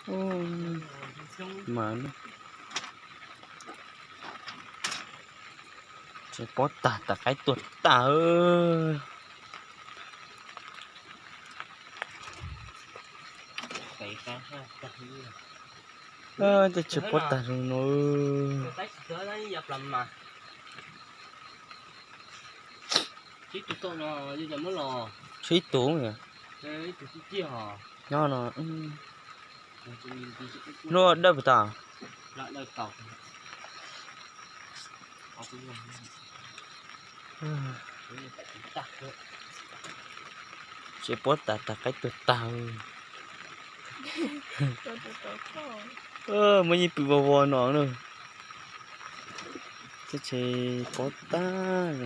Mas tsev pob tag tas qaib tuag tag. Tej tsev pob tag zoo no. Tshuav ib tug nyob no. Luaj dawb puas tau? Tsev pob tag tas qaib tuag tag. Muaj ib pw vog vog no na. Teb tsev pob tag.